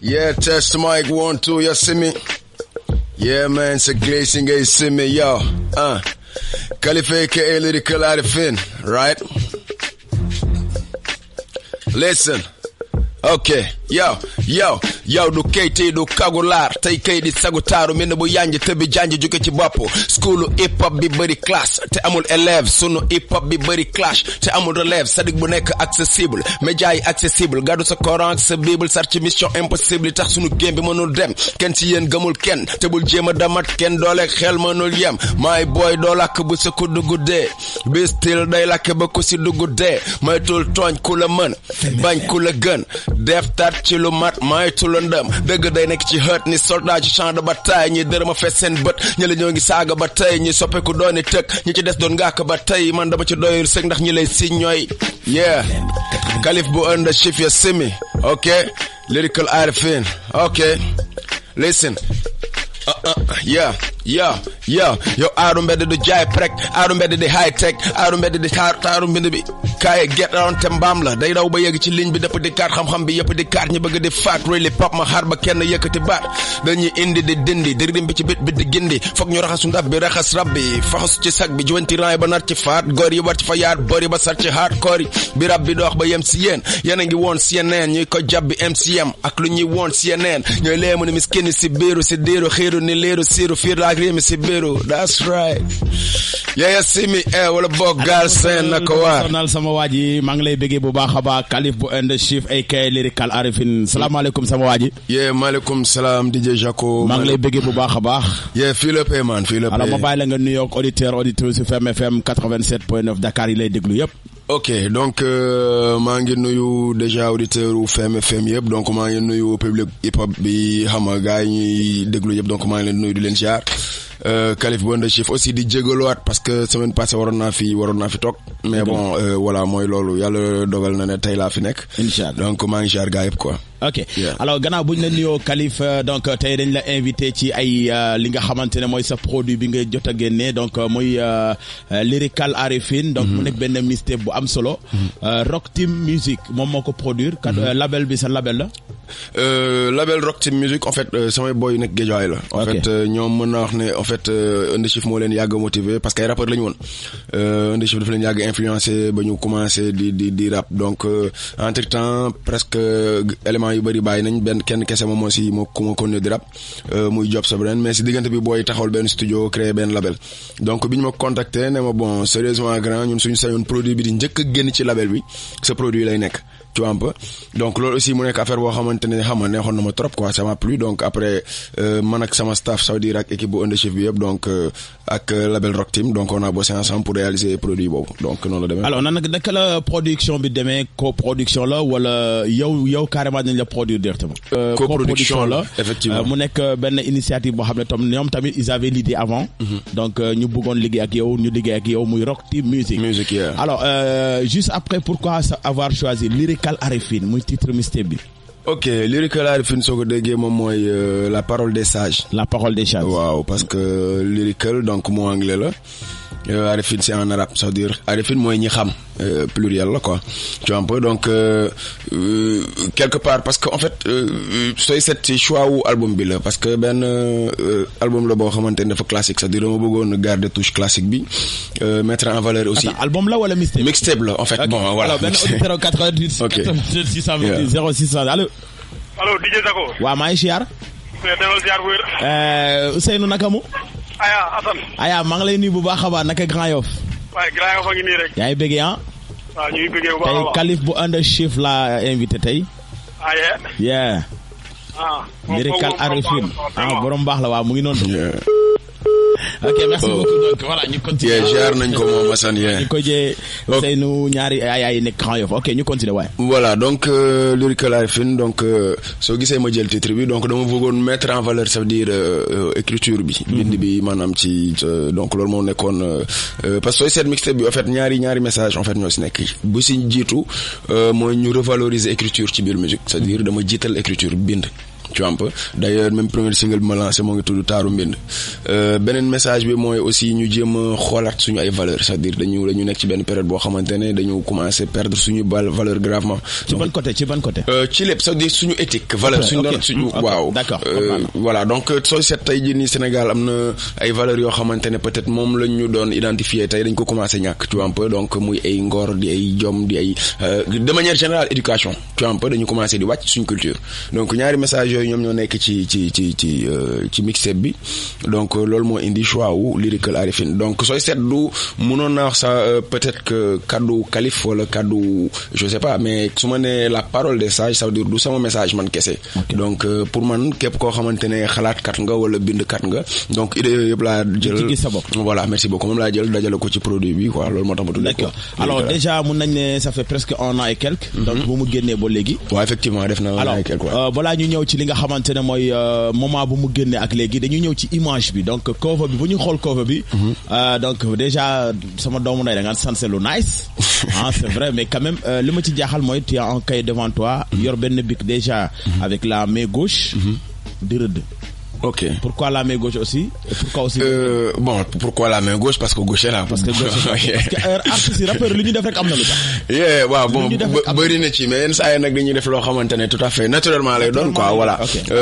Yeah, test mic 1 2, you see me? Yeah, man, it's a glazing, you see me, yo. Khalifa aka Lyrical Arifin, right? Listen. Okay, yo, du KT du kagular tay kay di sagutaru mel bu yanj te bi janj juke ci bop school hip hop bi bari class te amul élève sunu hip hop bi bari clash te amul relève sadik bu nek accessible média yi accessible gadu sa Coran ak sa Bible sar ci mission impossible tax sunu game bi mënul dem ken ci yeen gamul ken te bul jema damat ken doole xel mënul yem my boy do lak bu sa ku dugu de bi still day lak ba ko ci dugu de may tul togn ku la mën bañ ku la gën def tat ci lu mat may tulundam deug day nek ci hurt ni soldat ci champ de bataille ñi dërëma fess sen beut ñi la ñoo ngi saga ba tay ñi soppeku dooni tekk ñi ci dess doon ngak ba tay man dama ci doyul sek ndax ñi lay si ñoy yeah Khalif bu under shift ya simi okay Lyrical Arifin okay listen yo aaru mbedd du jaay prek aaru mbedd di high tech aaru mbedd di taaru mbind bi kaay get around te mbaam la day daw ba yegg ci ligne bi dëpp di kaat xam-xam bi yëpp di kaat ñi bëgg di faat really pop ma xaar ba kenn yëkkati baat dañuy indi di dindi di rim bi ci bit bi di gindi foog ñu raxasu ndab bi raxas rab bi faxasu ci sag bi juwanti raay ba nar ci faat góor yi war ci fa yaat bor yi ba sar ci hardcore yi bi rab bi dox ba yem si yéen yéen a ngi woon CNN ñuy ko jab bi MCM ak lu ñuy woon CNN ñooy leemu ni miskini si biiru si diiru xiiru ni liiru siiru fiir laak réemi si biiru that's right yeah see me wala bok gal sen nako war sama waji maa ngi lay bëggee bu baax a baax Khalif bu end chief aka Lyrical Arifin salaamaaleykum sama waji yeah maaleykum salaam DJ Jaco maa ngi lay bëggee bu baax a baax yeah fii la pay man fii la pay alors ma bàyyi la nga nuyoo ak auditrice FM 87.9 Dakar yi lay déglu yëpp ok donc maa ngi nuyu déjà auditeur u FM yëpp donc maa ngi nuyu public hip hop bi xam nga gars yi ñuy déglu yëpp donc maa ngi leen nuyu di leen ziar Khalif bu under chief aussi di jégaluwaat parce que semaine passée waroon naa fi toog mais bon voilà mooy loolu yàlla dogal na ne tey laa fi nekk inchallah donc maa ngi ziar gars yëpp quoi ok alors gannaaw buñ la nuyoo Khalif donc tey dañ la invité ci ay li nga xamante ne mooy sa produit bi nga jot a génne donc mooy Lyrical Arifin donc mu nekk benn mixtape bu am solo Rock Team Music moom moo ko produire label bi sa label la label Rock Team Music en fait samay boy nekk Guédiawaye la en fait ñoom mën naa wax ne en fait Under Chief moo leen yàgg motivé parce que ay rappeur lañu woon Under Chief dafa leen yàgg influencé ba ñu commencé di rap donc entre temps presque éléments yu bari bàyyi nañ kenn kese moom moo continué di rap muy Job Sobren mais si diggante bi booy taxawal benn studio créé benn label donc bi ñu ma contacté ne ma bon sérieusement grand ñun suñu sañoon produit bi di njëkk a génn ci label bi ce produit lay nekk tu vois un peu donc loolu aussi mu nekk affaire boo xamante ne xam nga neexoon na ma trop quoi ça m'a plu donc après man ak sama staff ça veut dire ak équipe bu Under Chief bi yëpp donc ak label Rock Team donc on a bossé ensemble pour réaliser produit boobu donc noonu la demee. alors naka la production bi demee coproduction la wala yow carrément dañ la produire directement. coproduction la effectivement mu nekk benn initiative boo xam ne tam ñoom tamit ils avaient l'idée avant. donc ñu bëggoon liggéey ak yow ñu liggéey ak yow muy Rock Team Music. Yeah. alors juste après pourquoi avoir choisi Lyrical Arifin muy titre mixtape bi. ok Lyrical Arifin soo ko déggee moom mooy la parole des sages. la parole des sages. waaw parce que lyrical donc mot anglais la Arifin c'est en arabe ça veut dire Arifin mooy ñi xam pluriel la quoi tu vois un peu donc quelque part parce que en fait sooy seet ci choix wu album bi la parce que benn album la boo xamante ne dafa classique c'est-à-dire dama bëggoon garder touche classique bi mettre en valeur aussi. Attends, album la wala mixtape la en fait okay. bon voilà. alors benn auditeur 88 ok 0600 allo DJ Jaco waaw maa ngi ziar Ousseynou naka mu Aya maa ngi lay nuyu bu baax a baax naka Grand Yoff. waaye Grand Yoff a ngi nii rek. yaa ngi bëggee ah. waaw ñu ngi bëggee bu baax a baax tey Khalif bu Under Chief la invité tey. yeah. Lyrical Arifin borom baax la waaw mu ngi noonu. ok merci beaucoup donc voilà ñu continuer. jaar nañ ko moom Assane ñu ko jee Ousseynou ñaari ay nekk Grand Yoff ok ñu continuer waaye. voilà donc Lyrical Arifin donc soo gisee ma jël titre bi donc dama bëggoon mettre en valeur ça veut dire écriture bi. bind bi maanaam ci donc loolu moo nekkoon parce que sooy seet mixtape bi en fait ñaari message en fait ñoo si nekk bu si jiitu mooy ñu revaloriser écriture ci biir musique c'est-à-dire dama jiital écriture bind. tu vois un peu d'ailleurs même premier single bi ma lancé moo ngi tudd taaru mbind beneen message bi mooy aussi ñu jéem a xoolaat suñu ay valeurs c'est-à-dire dañu nekk ci benn période boo xamante ne dañu commencé perdre suñu valeur gravement. ci ban côté ci lépp c'est-à-dire suñu éthique valeur suñu doon suñu waaw d'accord voilà donc sooy seet tey jii nii Sénégal am na ay valeurs yoo xamante ne peut-être moom lañ ñu doon identifier tey dañ ko commencé ñàkk tu vois un peu donc muy ay ngor di ay jom di ay de manière générale éducation tu vois un peu dañu commencé di wàcc suñu culture donc ñaari message yooyu ñoom ñoo nekk ci mixtape bi donc loolu moo indi choix wu Lyrical Arifin donc sooy seet du mënoon naa wax ça peut-être que kaddu Kalif wala kaddu je sais pas mais su ma nee la parole des sages ça veut dire du sama message man kese donc pour man képp koo xamante ne xalaatkat nga wala bindkat nga donc idée yooyu yëpp laa jël voilà merci beaucoup moom laa jël dajale ko ci produit bi quoi loolu moo tax ma tudd d'accord alors déjà mun nañ ne ça fait presque 1 an et quelques donc bu mu génnee ba léegi waaw effectivement def na 1 an et quelques alors balaa ñu ñëw ci li nga xamante ne mooy moment bu mu génnee ak léegi dañuy ñëw ci image bi donc cover bi bu ñu xool cover bi donc déjà sama doomu ndey da nga sanse lu nice c'est vrai mais quand même li ma ci jaaxal mooy tu as un cahier devant toi yor benn bic déjà avec la main gauche di rëdd. Ok. Pourquoi la main gauche aussi? Pourquoi aussi? Bon, pourquoi la main gauche? Parce que gauche est là. Parce que artiste rappeur lu ñu def rek am na lu tax. Yeah, waaw bon bëri na ci mais yenn saa yi nag dañuy def loo xamante ne tout à fait naturellement lay doon quoi voilà.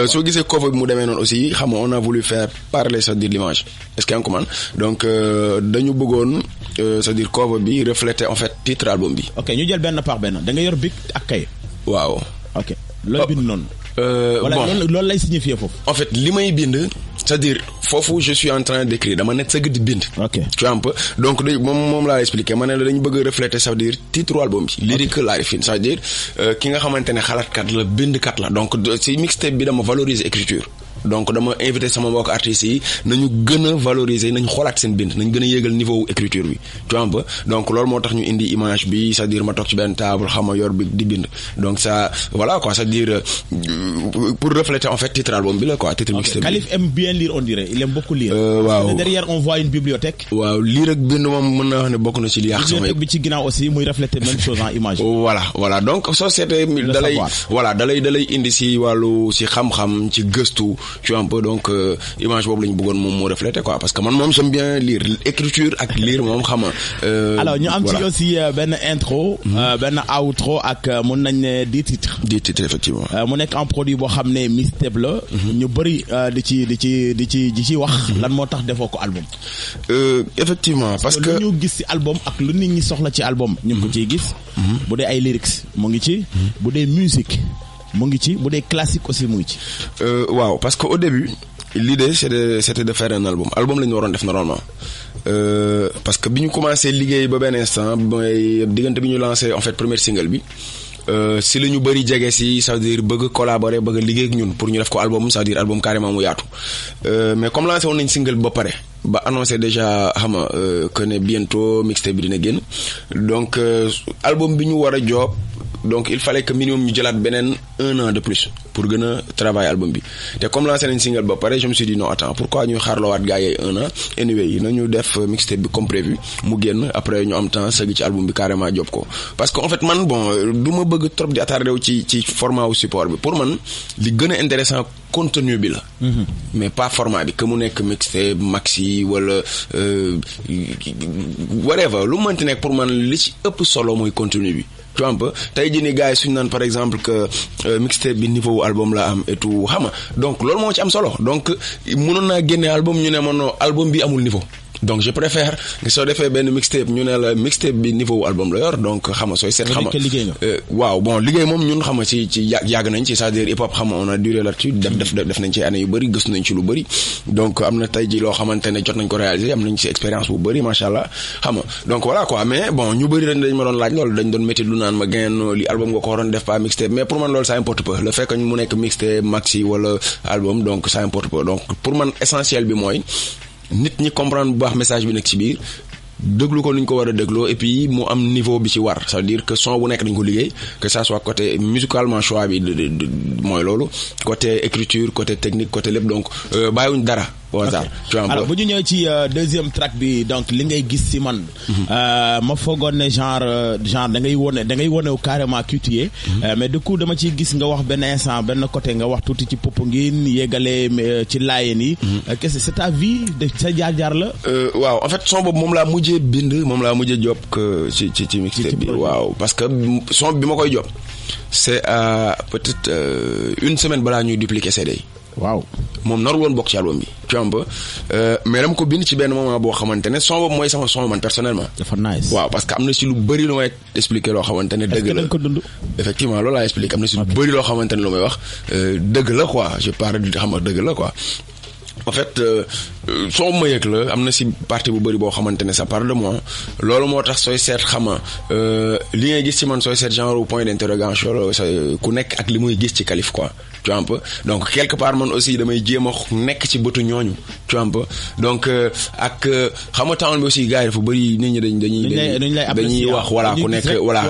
Soo gisee cover bi mu demee noonu aussi xam nga on a voulu faire parler c'est-à-dire l'image. Est-ce qu'il y a un commande? Donc dañu bëggoon c'est-à-dire cover bi refléter en fait titre album bi. Ok, ñu jël benn par benn. Da nga yor bic ak kay. Waaw. Ok. Loolu bind noonu. Voilà, bon loolu lay signifier foofu. En fait li may bind c'est-à-dire foofu je suis en train d'écrire dama nekk sëgg di bind. Ok tu vois un peu donc moom laa expliqué ma ne la dañu bëgg a refléter ça veut dire titre album bi. Lyrical Arifin ça veut dire ki nga xamante ne xalaatkat la bindkat la donc ci mixtape bi dama valoriser écriture. Donc dama invité sama mbokk artistes yi nañu gën a valoriser nañu xoolaat seen bind nañu gën a yéegal niveau écriture bi tu vois un peu donc loolu moo tax ñu indi image bi c'est-à-dire ma toog ci benn table xam nga yor bi di bind donc ça voilà quoi c'est-à-dire pour refléter en fait titre album bi la quoi titre mixtape bi. Kalif aime bien lire on dirait il aime beaucoup lire. waaw derrière on voit une bibliothèque. waaw lire ak bind moom mën naa wax ne bokk na ci li yàq sama bibliothèque bi ci ginnaaw aussi muy refléter même chose en image. voilà donc soo seetee dalay indi si wàllu si xam-xam ci gëstu tu vois un peu donc image boobu lañu bëggoon moom moo refléter quoi parce que man moom j'aime bien lire écriture ak lire moom xam nga. Alors ñu am ci aussi benn intro. benn outro ak mën nañ ne 10 titres. 10 titres effectivement. mu nekk un produit boo xam ne mixtape la. ñu bëri di ci wax. lan moo tax defoo ko album. Effectivement parce que lu ñu gis ci album ak lu nit ñi soxla ci album. ñu ngi ko ciy gis. bu dee ay lyrics mu ngi ci. bu dee musique. mu ngi ci bu dee classique aussi mu ngi ci. Waaw parce que au début l'idée c'était de faire un album la ñu waroon def normalement parce que bi ñu commencé liggéey ba benn instant mooy diggante bi ñu lancé en fait premier single bi si la ñu bëri jege si ça veut dire bëgg collaborer bëgg liggéey ak ñun pour ñu def ko album ça veut dire album carrément mu yaatu mais comme lancé woon nañ single ba pare ba annoncé déjà xam nga que ne bientôt mixtape bi dina génn donc album bi ñu war a job donc il fallait que minimum ñu jëlaat beneen 1 an de plus pour gën a travailler album bi te comme lancé nañ single ba pare je me suis dit non attends pourquoi ñuy xaarloowaat gars yi 1 an anyway yi nañu def mixtape bi comme prévu mu génn après ñu am temps sëgg ci album bi carrément job ko parce que en fait man bon du ma bëgg trop di attardé wu ci format wu support bi pour man li gën a intéressant contenu bi la mais pas format bi que mu nekk mixtape maxi wala whatever lu mu mënti nekk pour man li ci ëpp solo mooy contenu bi tu vois un peu tey jii nii gars yi suñu naan par exemple que mixtape bi niveau album la am et tout xam nga donc loolu moo ci am solo donc mënoon naa génne album ñu ne ma non album bi amul niveau donc je préfère nga soo defee benn mixtape ñu ne la mixtape bi niveau album la yor donc xam nga sooy seet xam nga waaw bon liggéey moom ñun xam nga ci yàgg nañ ci c'est-à-dire hip hop xam nga on a duré là-dessus def nañ ci année yu bëri gëstu nañ ci lu bëri donc am na tey ji loo xamante ne jot nañ ko réaliser am nañ ci expérience bu bëri macha allah xam nga donc voilà quoi mais bon ñu bëri dañ ma doon laaj loolu dañ doon métti lu naan ma gain li album nga ko waroon def pas mixtape mais pour man loolu ça importe peu le fait que mu nekk mixtape maxi wala album donc ça importe peu donc pour man essentiel bi mooy nit ñi comprendre bu baax message bi nekk ci biir déglu ko ni ñu ko war a dégloo et puis mu am niveau bi ci war c'est-à-dire que son bu nekk dañ ko liggéey que ça soit côté musicalement choix bi mooy loolu côté écriture côté technique côté lépp donc bàyyiwuñ dara au hasard. Tu vois. Alors bu ñu ñëwee ci deuxième track bi donc li ngay gis ci man ma foogoon ne genre da ngay wone carrément cultier mais du coup dama ciy gis nga wax benn instant benn côté nga wax tuuti ci Popenguine yéegale ci Laayeen yi qu'est-ce que c'est ta vie de sa jaar-jaar la. waaw en fait son boobu moom laa mujjee bind moom laa mujjee job que ci mixtape bi waaw parce que son bi ma koy job c'est peut-être une semaine balaa ñuy dupliquer CD yi. waaw moom nar woon bokk ci album bi tu vois mais dama ko bind ci benn moment boo xamante ne son boobu mooy sama son man personnellement. dafa nice. waaw parce que am na si lu bëri lu may expliquer loo xamante ne dëgg la. est-ce que ko dund. effectivement loolu laa expliquer am na si lu bëri loo xamante ne lu may wax dëgg la quoi je parle di xam nga dëgg la quoi. en fait soo ma yëg la am na si partie bu bëri boo xamante ne ça parle de moi loolu moo tax sooy seet xama li ngay gis ci man sooy seet genre point d'interrogation ku nekk ak li muy gis ci Kalif quoi tu vois un peu donc quelque part man aussi damay jéem a nekk ci bëtu ñooñu tu vois un peu donc ak xam nga temps bi aussi gars yi dafa bëri nit ñi dañuy wax voilà ku nekk voilà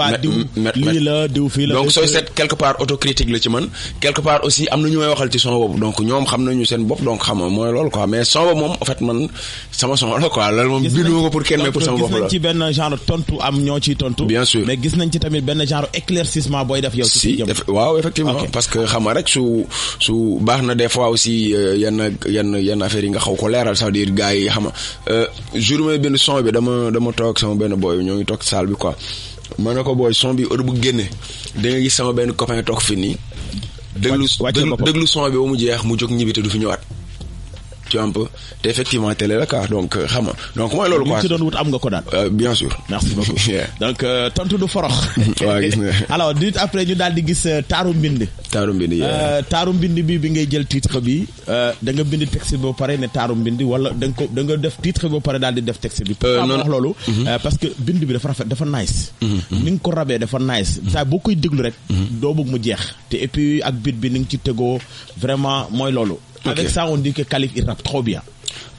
lii la diw fii la donc sooy seet quelque part autocritique la ci man quelque part aussi am na ñu may waxal ci son boobu donc ñoom xam nañu seen bopp donc xam nga mooy loolu quoi mais son boobu moom en fait man sama son la quoi loolu moom bindu ko pour kenn mais pour sama bopp la. gis nañ ci benn genre tontu am ñoo ciy tontu. bien sûr mais gis nañ ci tamit benn genre éclaircissement booy def yow. si waaw effectivement parce que xam nga rek su baax na des fois aussi yenn affaires yi nga xaw ko leeral ça veut dire gars yi xam nga jour may bind son bi dama toog sama benn boy ñoo ngi toog salle bi quoi ma ne ko booy son bi heure bu génne da nga gis sama benn copain toog fi nii déglu son bi ba mu jeex mu jóg ñibbi te du fi ñëwaat tu vois un peu te effectivement télé la quoi donc xam nga donc mooy loolu quoi. li ci doon wut am nga ko daal. bien sûr. merci beaucoup. donc tontu du forox. waaw gis nga. alors dit après ñu daal di gis taaru mbind. taaru mbind bi ngay jël titre bi da nga bind texte bi ba pare ne taaru mbind wala da nga def titre bi ba pare daal di def texte bi. non wax loolu. parce que bind bi dafa rafet dafa nice. ni nga ko rabee dafa nice. saa boo koy déglu rek. doo bëgg mu jeex te et puis ak beat bi ni nga ci tegoo vraiment mooy loolu. avec ça on dit que Kalif il rappe trop bien.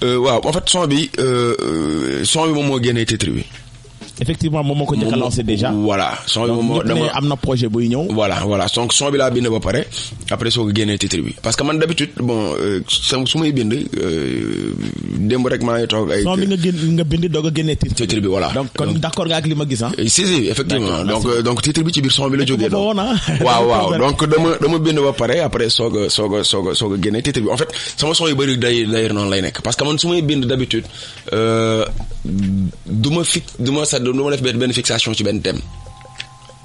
waaw en fait son bi moom moo génnee titre bi. effectivement moom moo ko njëkk a lancé déjà. voilà son bi moom moo dama am na projet buy ñëw. voilà donc son bi laa bind ba pare après soo ko génnee titre bi parce que man d'habitude bon su may bind démb rek maa ngi toog ay. son bi nga bind doog a génnee titre bi voilà. donc kon d'accord nga ak li ma gis ah. si effectivement donc titre bi ci biir son bi la jógee. donc waaw donc dama bind ba pare après soog a génnee titre bi en fait sama son yu bëri day noonu lay nekk parce que man su may bind d'habitude du ma def benn fixation ci benn thème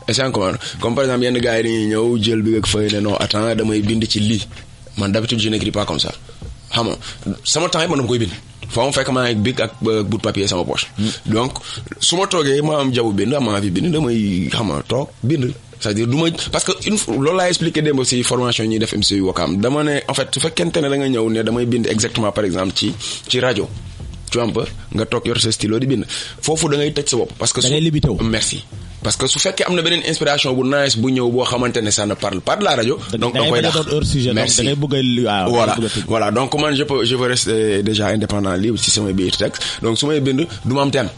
est-ce que comme par exemple yenn gars yi dañuy ñëw jël bi ak feuille ne non attends damay bind ci lii man d'habitude je n'écris pas comme ça xam nga sama temps yi man dama koy bind foo mu fekk maa ngi big ak bout de papier sama poche donc su ma toogee ma am jabu bind am envie bind damay xam nga toog bind c'est-à-dire du ma parce que loolu laa expliqué démb ci formation ñuy def MC Wakam dama ne en fait su fekkente ne da nga ñëw ne damay bind exactement par exemple ci rajo tu vois un peu nga toog yor sa stylo di bind foofu da ngay tëj sa bopp parce que da ngay limité wu. merci parce que su fekkee am na beneen inspiration bu nice bu ñëw boo xamante ne ça ne parle pas de la rajo. donc da koy def merci da ngay bëgg a voilà donc man je veux rester déjà indépendant libre ci samay biir texte donc su may bind du ma am thème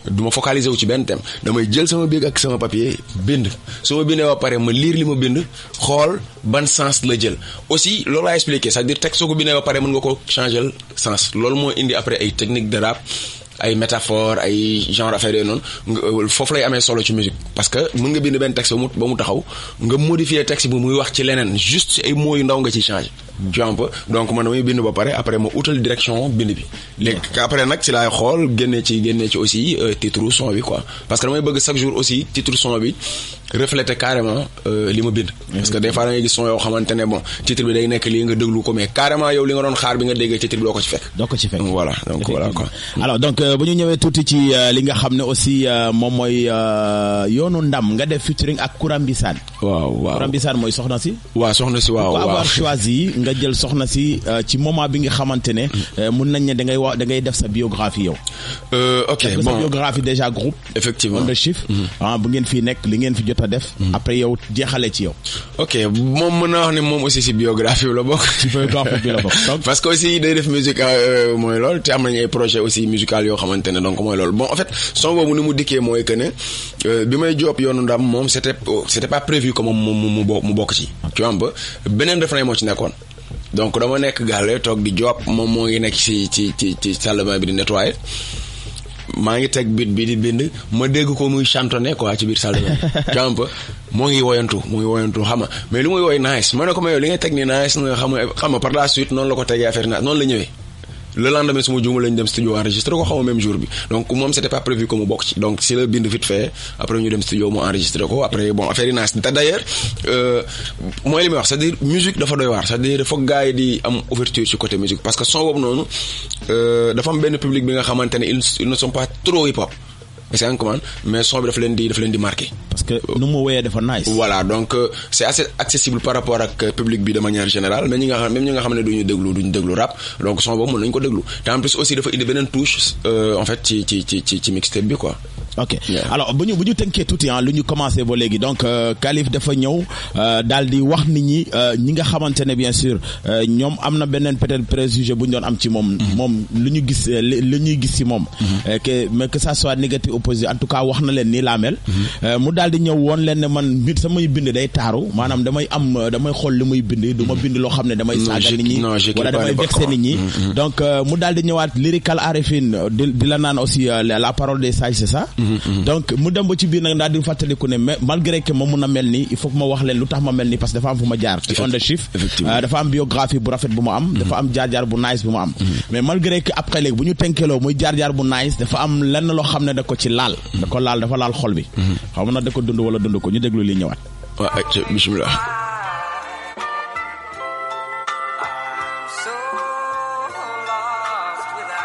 du ma focaliser wu ci benn thème damay jël sama biig ak sama papier bind su ma bindee ba pare ma lire li ma bind xool ban sens la jël aussi loolu laa expliqué c'est-à-dire texte soo ko bindee ba pare mën nga ko changer sens loolu moo indi après ay technique de rap ay métaphore ay genre affaire yooyu noonu foofu lay amee solo ci musique parce que mën nga bind benn texte ba mu taxaw nga modifier texte bi muy wax ci leneen juste ay mots yu ndaw nga ci changer tu vois un peu donc man damay bind ba pare après ma utal direction bind bi léegi après nag si laay xool génnee ci aussi titre son bi quoi parce que damay bëgg chaque jour aussi titre son bi refléter carrément li ma bind parce que des fois da ngay gis son yoo xamante ne bon titre bi day nekk lii nga déglu ko mais carrément yow li nga doon xaar bi nga déggee titre bi doo ko ci fekk voilà donc voilà quoi alors donc bu ñu ñëwee tuuti ci li nga xam ne aussi moom mooy yoonu ndam nga def featuring ak Kourambisane. waaw Kourambisane mooy soxna si. waaw soxna si waaw avoir choisi nga jël soxna si ci moment bi nga xamante ne mun nañ ne da ngay def sa biographie yow. ok bon sa biographie déjà groupe. effectivement on the chiffre. bu ngeen fii nekk li ngeen fi jot a def. après yow jeexale ci yow. ok moom mën naa wax ne moom aussi si biographie bi la bokk. ci biographie bi la bokk. parce que aussi day def musique mooy loolu te am nañu ay projet aussi musical yoo xamante ne donc mooy loolu bon en fait son boobu ni mu dikkee mooy que ne bi may job yoonu ndam moom c'était pas prévu que moom mu bokk ci. tu vois beneen refrain moo ci nekkoon. donc dama nekk gàlle toog di job moom moo ngi nekk ci salle de bain bi di nettoyer maa ngi teg bit bi di bind ma dégg ko muy chantonné quoi ci biir salle de bain jàmp moo ngi woyantu xam nga mais lu muy woy nice ma ne ko ma yow li ngay teg ni nice nga xam nga par la suite noonu la ko tegee affaire nice noonu la ñëwee le lendemain suma juuma lañ dem studio enregistré ko xaw ma même jour bi donc moom c'était pas prévu que mu bokk ci donc si la bind vite fait après ñu dem studio mu enregistré ko après bon affaire yi nice te d'ailleurs mooy li may wax c'est-à-dire musique dafa doy waar c'est-à-dire foog gars yi di am ouverture ci côté musique parce que son boobu noonu dafa am benn public bi nga xamante ne ils ne sont pas trop hip hop c'est un commande mais son bi dafa leen di marqué parce que nu mu woyee dafa nice. Voilà donc c'est assez accessible par rapport ak public bi de manière générale mais ñi nga xam ne duñu déglu rap donc son boobu mën nañu ko déglu te en plus aussi dafa indi beneen touche en fait ci mixtape bi quoi. ok alors bu ñu tënkee tuuti lu ñu commencé ba léegi donc Khalif dafa ñëw daal di wax nit ñi nga xamante ne bien sûr ñoom am na beneen peut-être préjugé bu ñu doon am ci moom. moom lu ñu gis lu ñuy gis ci moom. mais que ça soit négatif opposé en tout cas wax na leen nii laa mel. mu daal di ñëw woon leen ne man samay bind day taaru maanaam damay xool li muy bind du ma bind loo xam ne damay saaga nit ñi wala damay vexé nit ñi. donc mu daal di ñëwaat lyrical arifin di la naan aussi la parole des sages c'est ça. donc mu dem ba ci biir nag daal di fàttaliku ne mais malgré que ma mun a mel nii il faut que ma wax leen lu tax ma mel nii parce que dafa am fu ma jaar ci on the chiffre dafa am biographie bu rafet bu ma am dafa am jaar-jaar bu nice bu ma am mais malgré que après léegi bu ñu tenkeloo muy jaar-jaar bu nice dafa am lenn loo xam ne da ko ci laal dafa laal xol bi xaw ma nag da ko dund wala dund ko ñu déglu li ñëwaat waaw bismillah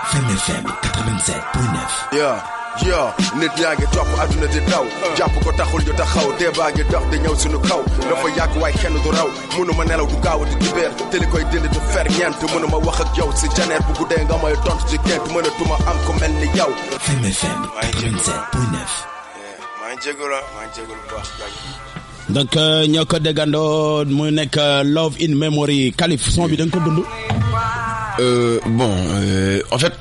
FM 87.9 yo nit yaa ngi topp àdduna di daw jàpp ko taxul ñu taxaw dee baa ngi dox di ñëw suñu kaw dafa yàgg waay kenn du raw mënuma nelaw du gaaw di dibéer te li koy dindi du fer ñeent mënuma wax ak yow si janeer bu guddee nga may tontu ci gént mënatuma am ko mel ni yow FM 87.9 maa ngi jégalu bu baax donc ñoo ko déggandoo mu nekk Love in Memory Khalif son bi da nga ko dund en fait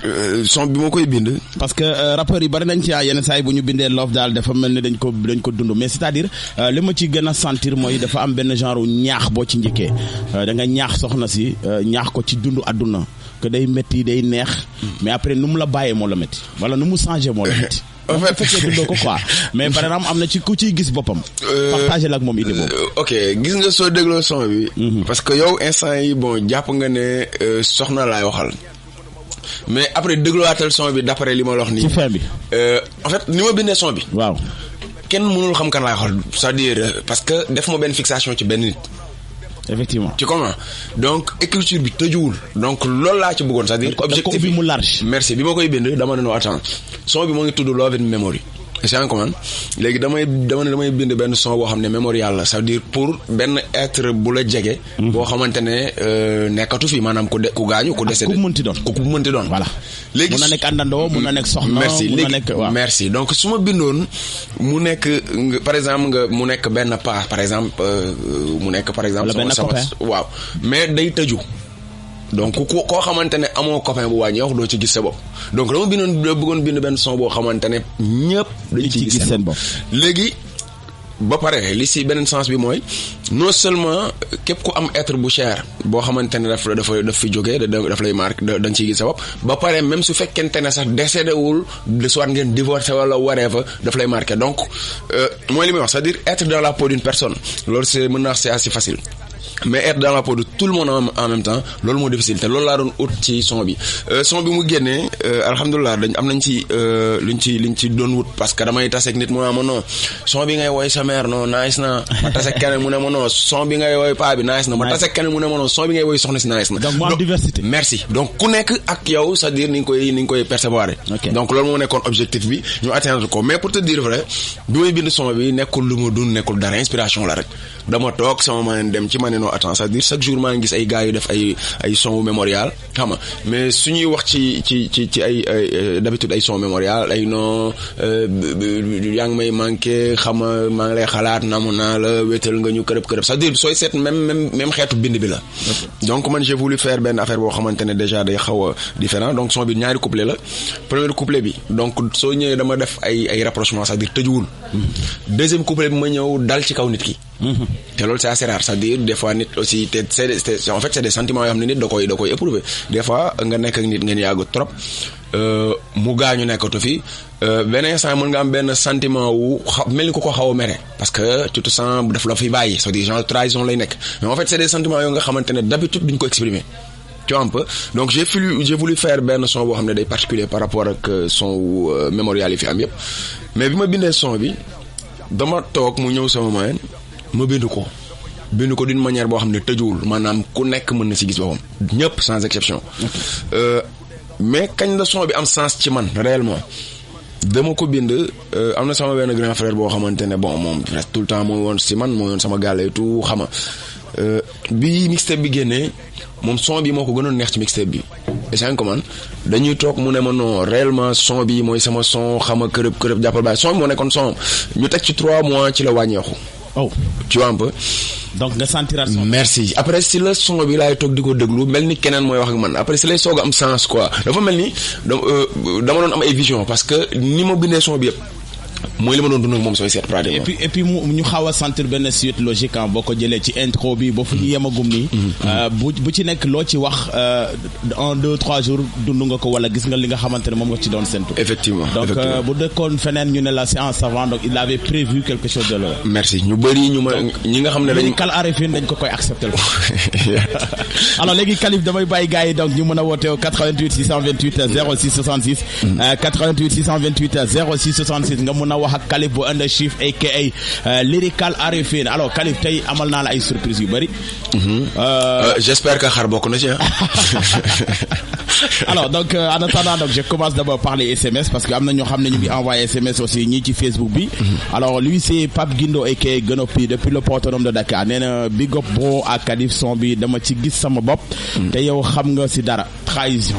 son bi moo koy bind parce que rappeurs yi bari nañ ci yenn saa yi bu ñu bindee love daal dafa mel ni dañ ko dund mais c'est-à-dire li ma ci gën a sentir mooy dafa am benn genre ñaax boo ci njëkkee da nga ñaax soxna si ñaax ko ci dund àdduna que day métti day neex mais après nu mu la bàyyee moo la métti wala nu mu changé moo la métti en fait fekkee dundoo ko quoi mais par exemple am na ci ku ciy gis boppam partagé la ak moom idée boobu ok gis nga soo dégloo son bi parce que yow instant yi bon jàpp nga ne soxna laay waxal mais après dégloowatal son bi d'après li ma la wax nii ci fin bi en fait ni ma bindee son bi waaw kenn mënul xam kan laay waxal c'est-à-dire parce que def ma benn fixation ci benn nit effectivement tu comprends donc écriture bi tëjuwul donc loolu laa ci bëggoon c'est-à-dire objectif bi mu large merci bi ma koy bind dama ne non attends son bi moo ngi tudd Love in Memory c'est un commande léegi damay bind benn son boo xam ne mémorial la c'est-à-dire pour benn être bu la jege boo xamante ne nekkatu fi maanaam ku gaañu ku décédé ku mënti doon voilà léegi mun na nekk àndandoo mun na nekk soxna merci léegi merci donc su ma bindoon mu nekk par exemple mu nekk benn part par exemple mu nekk par exemple sama waaw mais day tëju donc koo xamante ne amoo copain bu wàññi wax doo ci gis sa bopp donc dama bëggoon bind benn son boo xamante ne ñëpp dañ ci gis seen bopp léegi ba pare li si beneen sens bi mooy non seulement képp ku am être bu cher boo xamante ne daf fi jógee daf lay marqué da nga ciy gis sa bopp ba pare même su fekkente ne sax décédé wul de soit ngeen divorcé wala whatever daf lay marqué donc mooy li may wax c'est-à-dire être dans la peau d'une personne loolu c'est assez facile mais être dans la peau de tout le monde en même temps loolu moo difficile te loolu laa doon ut ci son bi mu génnee alhamdulilah am nañ ci liñ ci doon wut parce que damay taseeg nit mu ne ma non son bi ngay woy sa mère non nice na ma taseeg keneen mu ne ma non son bi ngay woy paa bi nice na ma taseeg keneen mu ne ma non son bi ngay woy soxna si nice na donc mu am diversité merci donc ku nekk ak yow c'est-à-dire ni nga koy percevoir donc loolu moo nekkoon objectif bi ñu atteindre ko mais pour te dire vrai bi may bind son bi nekkul lu ma dund nekkul dara inspiration la rek dama toog sama man dem ci maneno attends c'est-à-dire chaque jour maa ngi gis ay gars yu def ay son mémorial xam nga mais suñuy wax ci ay d'habitude ay son mémorial ay non yaa ngi may manqué xam nga maa ngi lay xalaat namu naa la wéetal nga ñu kërëb c'est-à-dire sooy seet même xeetu bind bi la donc man j'ai voulu faire benn affaire boo xamante ne déjà day xaw a différent donc son bi ñaari couplet la premier couplet bi donc soo ñëwee dama def ay rapprochement c'est-à-dire tëjuwul deuxième couplet bi ma ñëw dal ci kaw nit ki te loolu c'est assez rare, c'est-à-dire des fois nit aussi te en fait c'est des sentiments yoo xam ne nit da koy éprouver des fois nga nekk ak nit ngeen yàgg trop mu gaañu nekkatu fi benn instant mën nga am benn sentiment wu mel ni ko xaw a mere parce que tu te sens daf la fi bàyyi c'est-à-dire genre trahison lay nekk mais en fait c'est des sentiments yoo nga xamante ne d'habitude duñ ko exprimer tu vois un peu donc j'ai voulu faire benn son boo xam ne day particulier par rapport ak son mémorial yi fi am yëpp mais bi ma bindee son bi dama toog mu ñëw sama moyen ma bind ko d'une manière boo xam ne tëjuwul maanaam ku nekk mën na ci gis boppam ñëpp sans exception mais kañ la son bi am sens ci man réellement dama ko bind am na sama benn grand frère boo xamante ne bon moom presque tout le temps mooy woon ci man mooy woon sama gàlle tout xama bi mixtape bi génnee moom son bi moo ko gënoon neex ci mixtape bi et c'est comment dañuy toog mu ne ma non réellement son bi mooy sama son xama kërëb jàppal baay son bi moo nekkoon son ñu teg ci 3 mois ci la wàññeeku. Oh, tu vois un peu. Donc nga sentiral son. Merci après si la son bi laay toog di ko déglu mel ni keneen mooy wax ak man après si lay soog a am sens quoi dafa mel ni dama doon am ay vision parce que ni ma bindee son bi yëpp mooy li ma doon dund ak moom sooy seet pratiquement. et puis ñu xaw a sentir benn suite logique boo ko jëlee ci intro bi ba fu ñu yemagum nii. bu ci nekk loo ci wax en 2-3 jours dund nga ko wala gis nga li nga xamante ne moom nga ci doon séntu. Effectivement. Donc bu dëkkoon feneen ñu ne la c'est en savant donc il avait prévu quelque chose de là. Merci ñu bëri ñu ma ñi nga xam ne dañu. Kal Arifin dañ ko koy accepter ko. Alors léegi Kalif damay bàyyi gars yi donc ñu mën a woote 88 628 06 66. 88 628 06 66 nga mën a wax ak Kalif bu Underchief aka Lyrical Arifin alors Kalif tey amal naa la ay surprise yu bëri. J'espère que xar bokk na ci. Alors donc en attendant donc je commence d'abord par les SMS parce que am na ñoo xam ne ñu ngi envoyé SMS aussi ñii ci Facebook bi. Alors lui c'est Pape Guindo aka Guenopi depuis le port autonome de Dakar nee na big up bro ak Kalif son bi dama ci gis sama bopp. te yow xam nga ci dara trahison.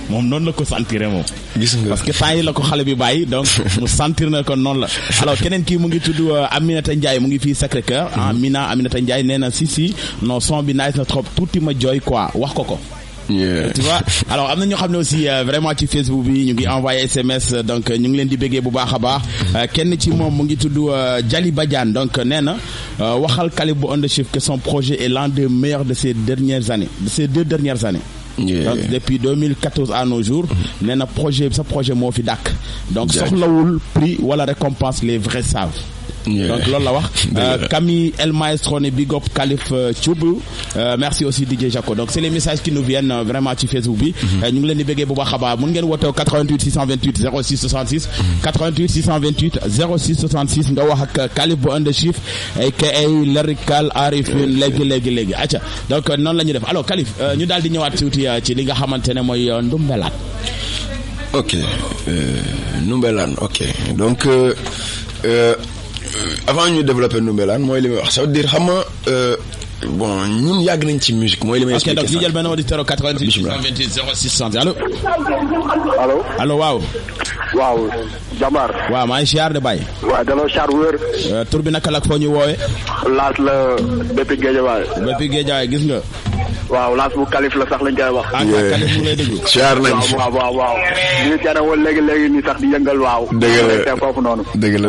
moom noonu la ko sentir moom. gis nga parce que temps yi la ko xale bi bàyyi donc mu sentir na ko noonu la. alors keneen kii mu ngi tudd Aminata Ndiaye mu ngi fii Sacré-Cœur. Aminata Ndiaye nee na si non son bi nice na trop tuuti ma jooy quoi wax ko. Tu vois alors am na ñoo xam ne aussi vraiment ci Facebook bi ñu ngi envoyé SMS donc ñu ngi leen di béggee bu baax a baax kenn ci moom mu ngi tudd Jali Badiane donc nee na waxal Kalif bu Underchief que son projet est l'un des meilleurs de ces 2 dernières années. Donc depuis 2014 à nos jours nee na sa projet moo fi dàkk donc soxlawul prix wala récompense les vrais savent. Donc loolu la wax Camille El Maestro ne big up Kalif Thioub merci aussi DJ Jaco donc c'est les messages qui nous viennent vraiment ci Facebook bi ñu ngi leen di bëggee bu baax a baax mun ngeen woote 88 628 06 66 88 628 06 66 nga wax ak Kalif bu Underchief aka Lyrical Arifin léegi acca donc noonu la ñuy def alors Kalif ñu daal di ñëwaat tuuti ci li nga xamante ne mooy Ndoumbelane. Ok Ndoumbelane ok donc avant ñu développer Ndoumbelane mooy li may wax ça veut dire xam nga bon ñun yàgg nañ ci musique mooy li may expliquer. Ok donc ñu jël benn auditeur 88 628 06 60 allo. allo waaw. waaw Jambar. waaw maa ngi siyaar de Baye. waaw delloo siyaar wér. tur bi naka la foo ñu woowee. Laas la depuis Guédiawaye. depuis Guédiawaye gis nga. waaw Laas bu Kalif la sax lañ koy wax. ah Kalif mu lay déglu. siyaar nañ waaw. ñu ngi woon léegi nii sax di yëngal waaw. dëgg la foofu noonu. dëgg la.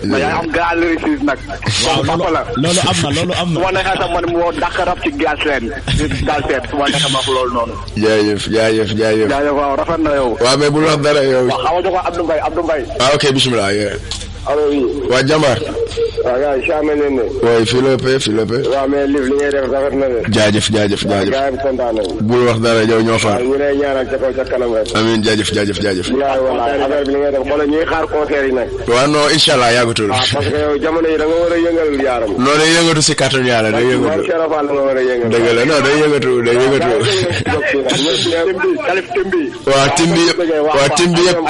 mais yaa am grand lyriciste nag. waaw loolu am na. su ma neexee sax man moo dàq rap ci Galsen. Galsen su ma neexee ma loolu noonu. jaajëf waaw rafet na yow. waaw mais bul wax dara yow. waaw xaw ma jox ko Abdou Mbaye. ah ok bismillah. allo oui. waa Jambar. waaw gars yi saa mel ne. waaw fii la paix. waaw mais li ngay def rafet na de. jaajëf. gars yi kontaan nañu. bul wax dara yow ñoo far. waaw ñu lay ñaanal ca kaw ca kanam rek. amiin jaajëf. bilaay wallaay affaire bi li ngay def xoolal ñuy xaar concert yi nag. waaw non incha allah yàggatul. parce que yow jamono yi da nga war a yëngal yaaram. non day yëngatu si kàttanu yàlla day yëngatu. man Cheikh Fall nga war a yëngal. dëgg la non day yëngatu. Kalif Timbi. waaw Timbi yëpp.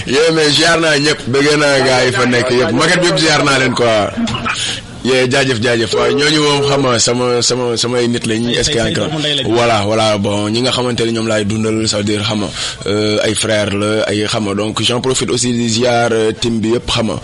yow mais ziar naa ñëpp bëgg naa gars yi fa nekk yëpp maquette bi yëpp ziar naa leen quoi. jaajëf waaw ñooñu moom xam nga samay nit la ñuy est-ce que voilà bon ñi nga xamante ne ñoom laay dundal ça veut dire xam nga ay frères la ay xam nga donc j'en profite aussi di ziar team bi yëpp xam nga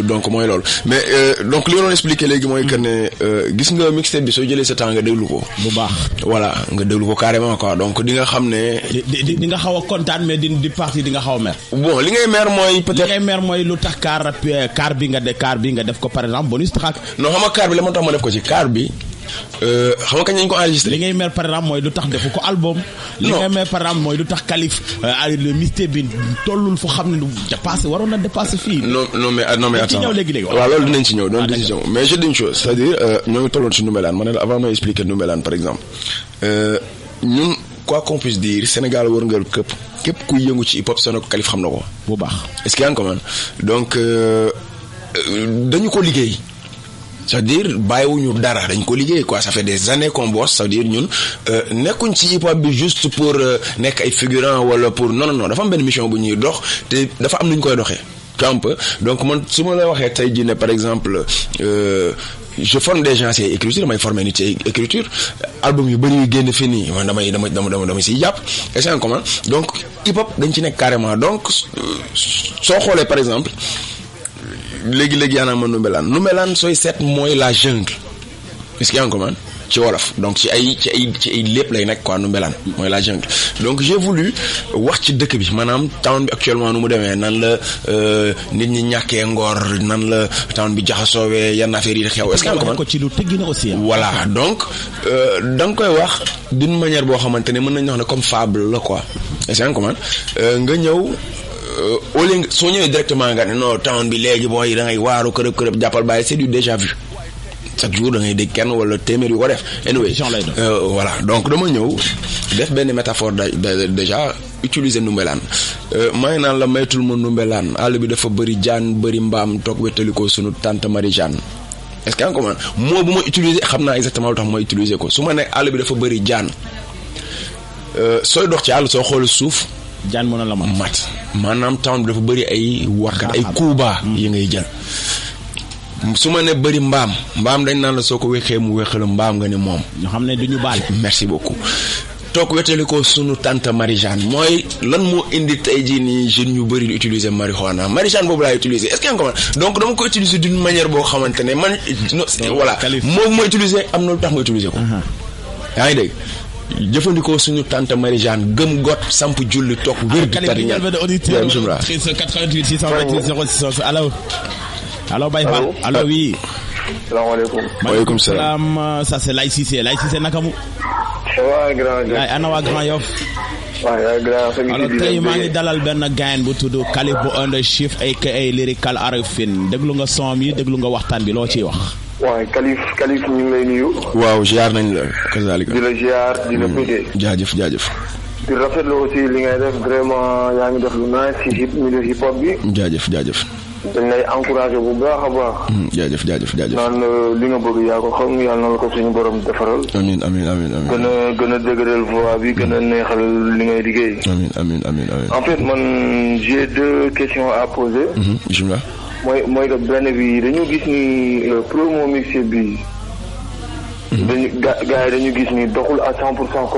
donc mooy loolu mais donc li ma doon expliquer léegi mooy que ne gis nga mixtape bi soo jëlee sa temps nga déglu ko bu baax voilà nga déglu ko carrément quoi donc di nga xam ne di nga xaw a kontaan mais di partie di nga xaw a mer bon li ngay mer mooy peut-être li ngay mer mooy lu tax car bi nga def ko par exemple bonus track non xam nga car bi la moo tax ma def ko ci car bi xam nga kañ lañ ko enregistré. li ngay mer par exemple mooy lu tax defu ko album. li ngay mer par exemple mooy lu tax Kalif le mixtape bi tollul fu xam ne lu dépassé waroon na dépassé fii. non mais attends ci ñëw léegi waaw loolu dinañ ci ñëw mais je dis une chose c'est-à-dire ñoo ngi tolloon ci Ndoumbelane ma ne la avant may expliquer Ndoumbelane par exemple ñun quoi qu'on puisse dire Sénégal wërngal képp kuy yëngu ci hip hop sono ko Kalif xam na ko bu baax. est-ce qu'il y a un commun donc dañu ko liggéey. c'est-à-dire bàyyiwuñu dara dañ ko liggéey quoi ça fait des années qu'on bosse c'est-à-dire ñun nekkuñ ci hip hop bi juste pour nekk ay figurant wala pour non dafa am benn mission bu ñuy dox te dafa am nu ñu koy doxee un peu donc man su ma la waxee tey jii ne par exemple je forme des gens ci écriture damay former nit ci écriture album yu bëri yu génn fii nii man damay siy jàpp et c'est en commun donc hip hop dañ ci nekk carrément donc soo xoolee par exemple léegi yaa naa ma Ndoumbelane sooy seet mooy la jungle est-ce qu'il y a un commun ci wolof donc ci ay lépp lay nekk quoi Ndoumbelane mooy la jungle donc j'ai voulu wax ci dëkk bi maanaam town bi actuellement nu mu demee nan la nit ñi ñàkkee ngor nan la town bi jaxasoowee yenn affaires yi di xew est-ce qu'il y a un commun ko ci lu tëggi na aussi voilà donc da nga koy wax d'une manière boo xamante ne mën nañu wax ne comme fable la quoi est-ce qu'il y a un commun nga ñëw au lieu soo ñëwee directement nga ne non town bi léegi booy da ngay waaru kërëb jàppal bàyyi c'est du déjà vu chaque jour da ngay dégg kenn wala téeméer yu ko def anyway voilà donc dama ñëw def benn métaphore déjà utiliser Ndoumbelane may naan la maytul ma Ndoumbelane àll bi dafa bëri jaan bëri mbaam toog wettalikoo sunu tante Marie Jeanne est-ce que en commun moo bu ma utiliser xam naa exactement lu tax ma utiliser ko su ma ne àll bi dafa bëri jaan sooy dox ci àll soo xool suuf jaan mën na la mat maanaam town bi dafa bëri ay warkat ay kuuba yi ngay jël su ma ne bëri mbaam dañ naan la soo ko wéexee mu wéexal mbaam nga ne moom ñu xam ne duñu baal merci beaucoup toog wetali ko sunu tante Marie Jeanne mooy lan moo indi tey jii nii jeunes ñu bëri di utiliser marijuana Marie Jeanne boobu laay utiliser est-ce que nga ko donc dama ko utiliser d'une manière boo xamante ne man voilà moom ma utiliser am na lu tax ma utiliser ko yaa ngi dégg jëfandikoo suñu tante Marie Jeanne gëm got samp julli toog wér di tari ñaan bismillah 88 628 06 allo Baye Fall allo oui salaamaaleykum waaleykum salaam ça c'est Laye Cissé nakamu waaw grand ay ana waa Grand Yoff waaw grand alors tey maa ngi dalal benn gayen bu tudd Kalif bu Under Chief aka Lyrical Arifin déglu nga son yi déglu nga waxtaan bi loo ciy wax waaw Kalif ñu ngi lay nuyu. waaw ziar nañ la. kazaalika di la ziar di la pédé. jaajëf. di rafetlu aussi li ngay def vraiment yaa ngi def lu nice ci milieu hip hop bi. jaajëf. dañ lay encouragé bu baax a baax. jaajëf. naan li nga bëgg yaa ko xam yàlla na la ko suñu borom defaral. amiin. gën a dëgëral voix bi gën a neexal li ngay liggéey. amiin. en fait man j'ai 2 questions à poser. bismillah. mooy que benn bi dañu gis ni promo mixé bi. dañu gars yi dañu gis ni doxul à 100%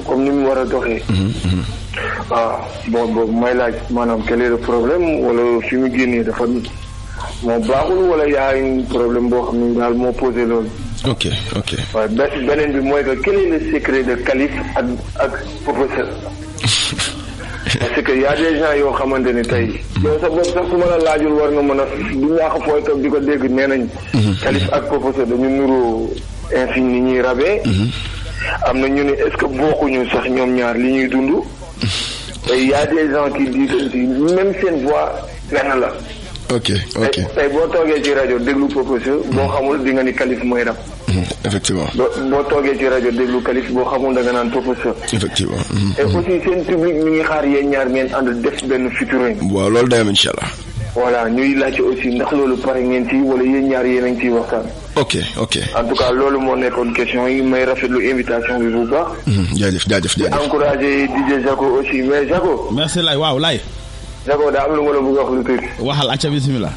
comme ni mu war a doxee. Bon may laaj maanaam quel est le problème wala fi mu génnee dafa moo baaxul wala yaa un problème boo xam ne daal moo posé loolu. ok. waaw beneen bi mooy que quel est le secret de Kalif ak professeur. parce que y a des gens yoo xamante ne tey. yow sa bopp sax su ma la laajul war nga mën a du ñaax fooy toog di ko dégg nee nañ. Kalif ak professeur dañu nuroo insigne ni ñuy rabee. am na ñu ne est-ce que bokkuñu sax ñoom ñaar li ñuy dund. tey y a des gens qui disent aussi même seen voix benn la. ok. tey boo toogee ci rajo déglu professeur boo xamul di nga ni Kalif mooy rap. effectivement. boo toogee ci rajo déglu Kalif boo xamul da nga naan professeur. effectivement. et aussi seen public mi ngi xaar yéen ñaar ngeen ànd def benn featuring. waaw loolu day am incha allah. voilà ñuy laajte aussi ndax loolu pare ngeen ci wala yéen ñaar yéen a ngi ciy waxtaan. ok. en tout cas loolu moo nekkoon question yi may rafetlu invitation bi bu baax. jaajëf. encouragé DJ Jaco aussi mais Jaco. merci Laye waaw Laye. Jaco daa am lu ma la bëgg a wax lu tuuti. waxal acca bismillah.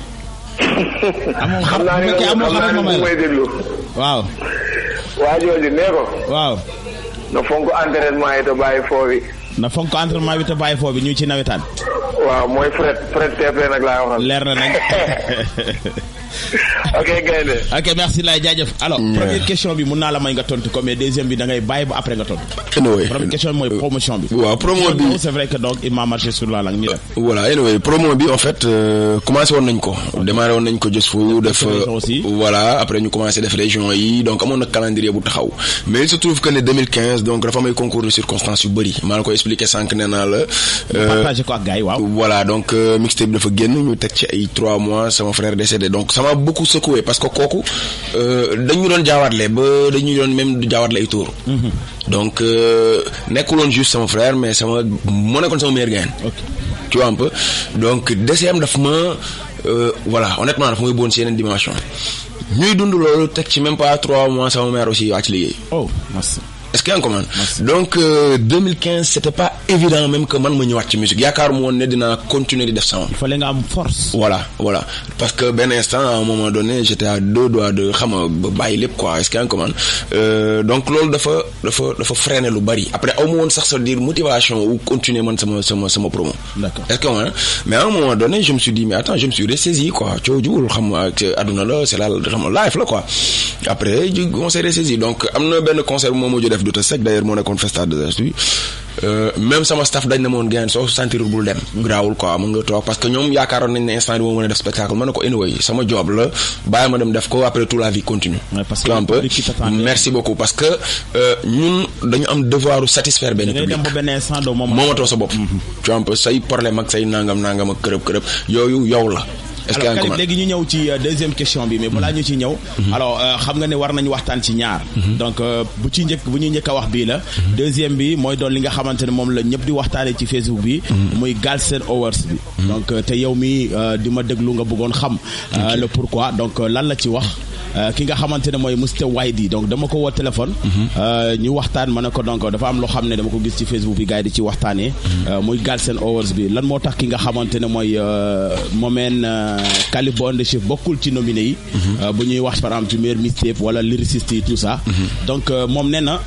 xam naa ne may déglu. waaw. waa jooju nee ko. waaw. na fonk entraînement yi te bàyyi foofu. na fonk entraînement bi te bàyyi foofu ñu ci nawetaan. waaw mooy Fred TP nag laa waxal. leer na nag. ok gaynde. ok merci lay jaajëf. alors première question bi mun naa la may nga tontu ko mais deuxième bi da ngay bàyyi ba après nga tontu. anyway première question bi mooy promotion bi. waaw promo bi c'est vrai que donc il m'a marché sur la langue ñu def. voilà anyway promo bi en fait commencé woon nañ ko démarré woon nañ ko Just For You def voilà après ñu commencé def région yi donc amoon na calendrier bu taxaw mais il se trouve que ne 2015 donc dafa may concours de circonstances yu bëri maa la ko expliqué sànq nee naa la. partagé ko ak gars yi waaw. voilà donc mixtape dafa génn ñu teg ci ay 3 mois sama frère décédé donc ça m'a beaucoup secoué parce que kooku dañu doon jaawatle ba dañu doon même jaawatle ay tour donc nekkuloon juste sama frère mais sama moo nekkoon sama meilleur gain. Tu vois un peu donc DCM daf ma voilà honnêtement daf may bon ci yeneen dimension ñuy dund loolu teg ci même pas 3 mois sama mère aussi wàcc liggéey. Oh merci. Est-ce qu'il y a un commande? Donc 2015 c'était pas évident même que man ma ñëwaat ci musique yaakaaruma woon ne dinaa continuer di def sama. Il fallait nga am force. Voilà parce que benn instant à un moment donné j'étais à 2 doigts de xam nga bàyyi lépp quoi. Est-ce qu'il y a un commande? Donc loolu dafa freiner lu bari après aw ma woon sax sa dire motivation ou continuer man sama promo. D'accord. Est-ce que mais à un moment donné je me suis dit mais attends je me suis ressaisi quoi coow jiwul xam nga àdduna la c'est la xam nga life la quoi après on s'est ressaisi donc am na benn concert bu moom def Douta Seck d'ailleurs moo nekkoon Festa de même sama staff dañ ne moon gain soo sentir bul dem grawul quoi mën nga toog parce que ñoom yaakaaroon nañ ne instant bi moo mën a def spectacle ma ne ko anyway sama job la bàyyi ma dem def ko après tout la vie continue un peu merci beaucoup parce que ñun dañu am devoir satisfaire benn public moomatoo sa bopp tu vois un peu say problème ak say nangam ak kërëb yooyu yow la. Est-ce que alors léegi ñu ñëw ci deuxième question bi mais balaa ñu ci ñëw alors xam nga ne war nañu waxtaan ci ñaar donc bu ñuy njëkk a wax bii la deuxième bi mooy doon li nga xamante ne moom la ñëpp di waxtaanee ci Facebook bi muy Galsen Awards bi donc te yow mi di ma déglu nga bëggoon xam le pourquoi donc lan la ci wax ki nga xamante ne mooy Mr Waydi donc dama ko woo téléphone ñu waxtaan ma ne ko donc dafa am loo xam ne dama ko gis ci Facebook bi gars yi di ci waxtaanee muy Galsen Awards bi lan moo tax ki nga xamante ne mooy Momeen Calibre on the Shift bokkul ci nominé yi bu ñuy wax par exemple ci meilleur mixtape wala lyriciste yi tout ça donc moom nee na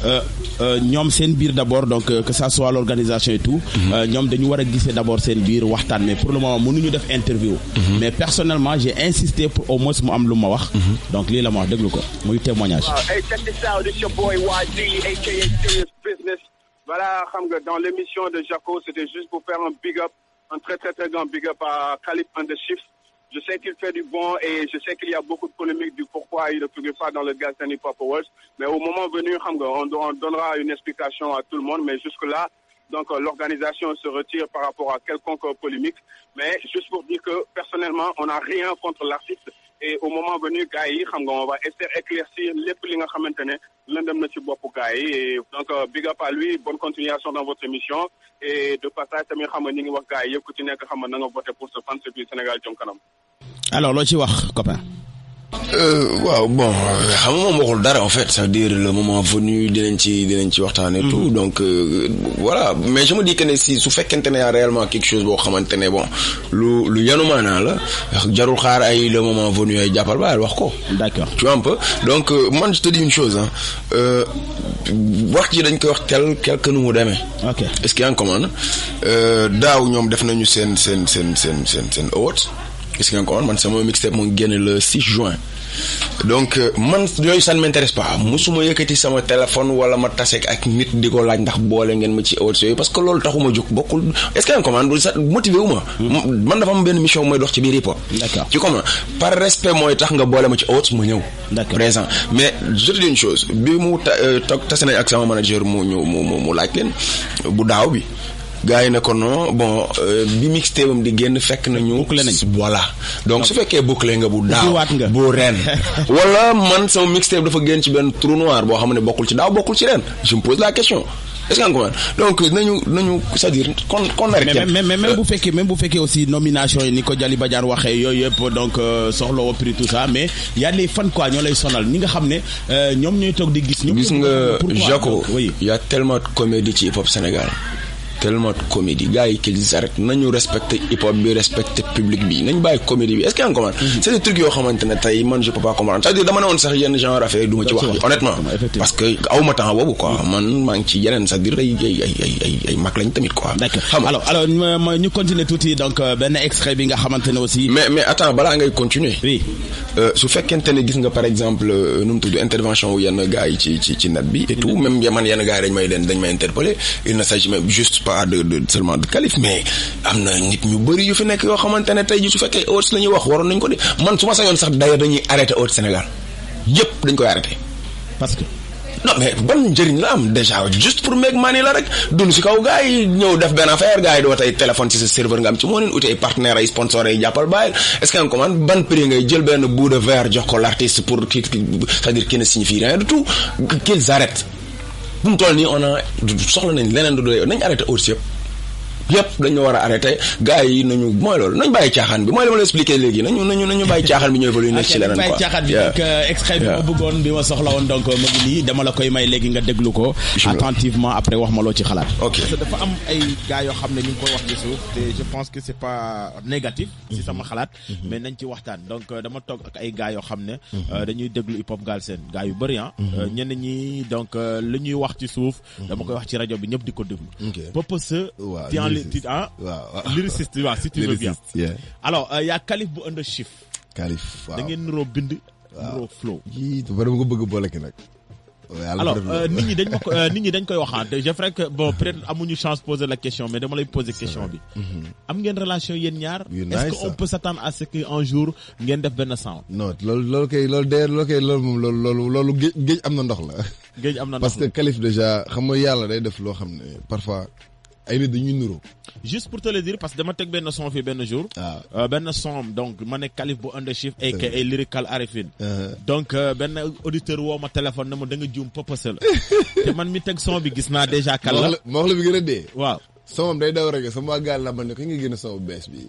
ñoom seen biir d'abord donc que ça soit l'organisation et tout ñoom dañu war a gisee d'abord seen biir waxtaan mais pour le moment mënuñu def interview mais personnellement j'ai insisté pour au moins mu am lu ma wax donc lii la ma wax déglu ko muy témoignage. Hey, check this out, it's your boy YD aka Serious Business. Voilà, xam nga dans l'émission de Jaco, c'était juste pour faire un big up, un très très très grand big up à Calibre on the Shift. Je sais qu'il fait du bon et je sais qu'il y a beaucoup de polémiques du pourquoi il ne figure pas dans le Galsen Hip Hop Awards. Mais au moment venu, on donnera une explication à tout le monde. Mais jusque-là, donc l'organisation se retire par rapport à quelconque polémique. Mais juste pour dire que personnellement, on n'a rien contre l'artiste. Et au moment venu, gars yi xam nga on va essayer d'éclaircir lépp li nga xamante ne lëndëm na ci boppu gars yi. Et donc big up à lui, bonne continuation dans votre émission. Et de passage tamit xam nga ñi ngi wax gars yi yëpp ku ci nekk xam nga na nga voté pour ce fan bi Sénégal jëm kanam. Alors loo ci wax copain. waaw bon xam nga moom waxul dara en fait c'est-à-dire le moment venu dinañ ci waxtaan et tout donc voilà mais je me dis que ne si su fekkente ne y a réellement quelque chose boo xamante ne bon lu yanu maanaa la jarul xaar ay le moment venu ay jàppal baayal wax ko. D'accord. Tu vois un peu donc man je te dis une chose wax ji dañ koy wax tel que nu mu demee. Ok. Est-ce qu'il y a un commande daaw ñoom def nañu seen awards. Est-ce qu'il y a encore man sama mixtape mu ngi génn le 6 juin donc man yooyu ça ne m'intéresse pas musuma yëkkati sama téléphone wala ma taseek ak nit di ko laaj ndax boole ngeen ma ci awards yooyu parce que loolu taxuma jóg bokkul est-ce qu'il y a encore man ça motivé wu ma man dafa am benn mission mooy dox ci biir hip hop. D'accord. ci comment par respect mooy tax nga boole ma ci awards ma ñëw. D'accord. Présent mais je te dis une chose bi mu tase nañ ak sama manager mu laaj leen bu daaw bi. gars yi ne ko non bon bi mixtape am di génn fekk nañu. bouclé nañ voilà donc su fekkee bouclé nga bu daaw nga bu ren wala man sama mixtape dafa génn ci benn trou noir boo xam ne bokkul ci daaw bokkul ci ren je me pose la question est-ce que nga donc nañu c'est-à-dire qu'on arrête. mais même bu fekkee aussi nomination yi ni ko Jali Badiane waxee yooyu yëpp donc soxla woo prix tout ça mais y a des fans quoi ñoo lay sonal ñi nga xam ne ñoom ñooy toog di gis. gis nga Jaco oui y a tellement de comédie ci hip hop Sénégal. tellement de comédie gars yi qu'ils arrêtent nañu respecter hip hop bi respecter public bi nañ bàyyi comédie bi est-ce que yaa ngi comprendre c'est des trucs yoo xamante ne tey man je peux pas comprendre c'est-à-dire dama ne woon sax yenn genre affaire du ma ci wax honnêtement parce que awma temps boobu quoi man maa ngi ci yeneen c'est-à-dire ay mag lañ tamit quoi. D'accord. Alors ñu continuer tuuti donc benn extrait bi nga xamante ne aussi. mais attends balaa ngay continuer. oui. su fekkente ne gis nga par exemple nu mu tudd intervention wu yenn gars yi ci net bi et tout même man yenn gars yi dañ may interpeller il ne s'agit même juste pas de seulement de Kalif mais am na nit ñu bëri yu fi nekk yoo xamante ne tey ji su fekkee Haute la ñuy wax waroon nañ ko de man su ma sañoon sax d'ailleurs dañuy arrêter Haute Sénégal yëpp dañ koy arrêter. parce que. non mais ban njëriñ la am déjà juste pour make money la rek dund ci kaw gars yi ñëw def benn affaire gars yi doo tey téléphone ci sa serveur nga am ci moo leen uti ay partenaires ay sponsors ay jàppal bàyyil est-ce que nga commande ban prix ngay jël benn bout de verre jox ko l'artiste pour c'est-à-dire qu'il ne signifie rien du tout qu'ils arrêtent bu mu toll nii on a soxla nañ leneen du doy nañ arrêté aussi yëpp dañu war a arrêté gars yi nañu mooy loolu nañ bàyyi caaxaan bi mooy li ma la expliqué léegi nañu bàyyi caaxaan bi ñooy fa luy nekk ci leneen quoi bàyyi caaxaan bi donc extrait bi ma bëggoon bi ma soxla woon donc ma ngi nii dama la koy may léegi nga déglu ko attentivement après wax ma loo ci xalaat. ok parce que dafa am ay gars yoo xam ne ñu ngi koy wax ci suuf te je pense que c'est pas négatif si sama xalaat mais nañ ci waxtaan donc dama toog ak ay gars yoo xam ne dañuy déglu hip hop Galsen gars yu bëri ñenn ñi donc li ñuy wax ci suuf dama koy wax ci rajo bi ñëpp di ko déglu Purpose lyriciste waaw si tu veux bien. Alors y a Kalif bu under Chief. Kalif waaw da ngeen niroo bind. niroo flow. yii dafa dama ko bëgg boole ki nag. alors nit ñi dañ koy waxaat je ferais que bon peut-être amuñu chance poser la question mais dama lay poser question bi. am ngeen relation yéen ñaar. est-ce que on peut s'attendre à ce que un jour ngeen def benn sound. non loolu moom géej am na ndox la. géej am na ndox la parce que Kalif déjà xam nga yàlla day def loo xam ne parfois. ay nit dañuy nuroo. juste pour te le dire parce que dama teg benn son fii benn jour. benn son donc ma ne Kalif bu under Chief aka Lyrical Arifin. donc benn auditeur woo ma téléphone na ma da nga juum Purpose la. te man mi teg son bi gis naa déjà. kan la ma wax la bi gën a dee. waaw son day daw rek sama gaal la ma ne ko nga gën a son bu bees bi.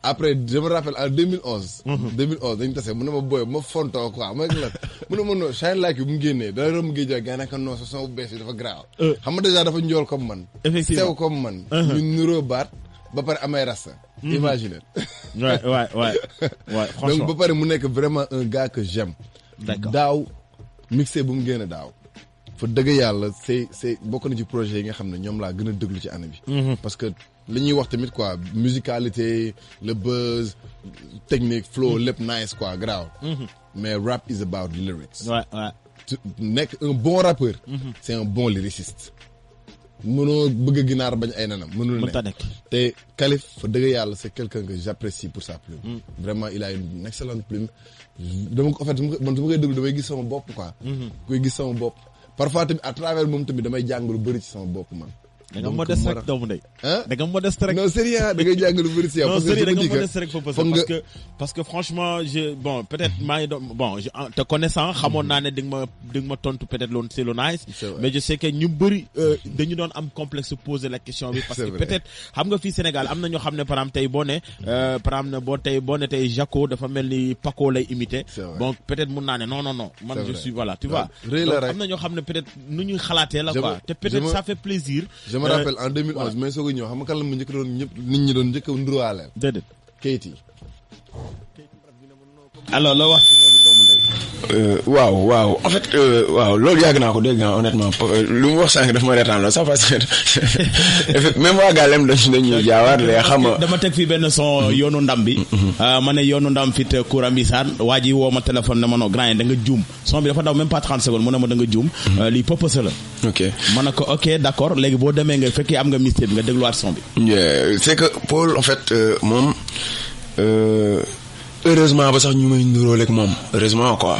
après je me rappelle en 2011. 2011 dañu tase mu ne ma boy ma fontoo quoi ma la mu ne ma non Shine Like bu mu génnee dara romb géej waay gànnaaw non sa son bu bees bi dafa graaw. xam nga déjà dafa njool comme man. effectivement sew comme man. ñu nuroo baat ba pare amay rasta. imagine. ouais franchement donc ba pare mu nekk vraiment un gars que j'aime. d'accord daaw mixé bu mu génne daaw. fa dëgg yàlla c'est bokk na ci projet yi nga xam ne ñoom laa gën a déglu ci année bi. parce que li ñuy wax tamit quoi musicalité le buzz technique flow lépp nice quoi grave. mais rap is about lyrics. nekk un bon rappeur. c'est un bon lyriciste. mënoo bëgg a ginaar bañ ay nanam mënul nekk te Kalif fa dëgg yàlla c'est quelqu'un que j'apprécie pour sa plume. vraiment il a une excellente plume. dama ko en fait man su ma koy déglu damay gis sama bopp quoi. koy gis sama bopp. parfois tamit à travers moom tamit damay jàng lu bëri ci sama bopp man. da nga modeste rek doomu ndey. da nga modeste rek. non sérieux da ngay jàng lu bëri ci yow. non sérieux da nga modeste rek parce que franchement bon peut-être maa ngi doon bon te connaissant xamoon naa ne di nga ma tontu peut-être loolu c'est lo nice. mais je sais que ñu bëri dañu doon am complexe poser la question bi. parce que peut-être xam nga fii Sénégal am na ñoo xam ne par exemple tey boo ne par exemple boo ne tey Jaco dafa mel ni Paco lay imiter. bon peut-être mun naa ne non man je suis voilà tu vois. donc am na ñoo xam ne peut-être nu ñuy xalaatee la quoi te peut-être ça fait plaisir. je me rappelle en 2011 mais soog a ñëw xam nga kan la mu njëkk doon ñëpp nit ñi doon njëkk a nduwaale. déedéet Keyti. alors loo wax ci loolu doomu ndey. waaw en fait waaw loolu yàgg naa ko dégg naa honnêtement lu mu wax sànq daf ma reetaan la ça parce que même waa Galem dañuy jaawaat lee xam nga. dama teg fii benn son yoonu ndam bi. ma ne yoonu ndam fit Koura Mbissane waa ji woo ma téléphone ne ma non grand yi da nga juum son bi dafa daw même pas 30 secondes mu ne ma da nga juum. lii Purpose la. ok ma ne ko ok d'accord léegi boo demee nga fekkee am nga mystère bi nga dégluwaat son bi. c'est que Paul en fait moom. heureusement ba sax ñu may nduróoleeg moom heureusement quoi.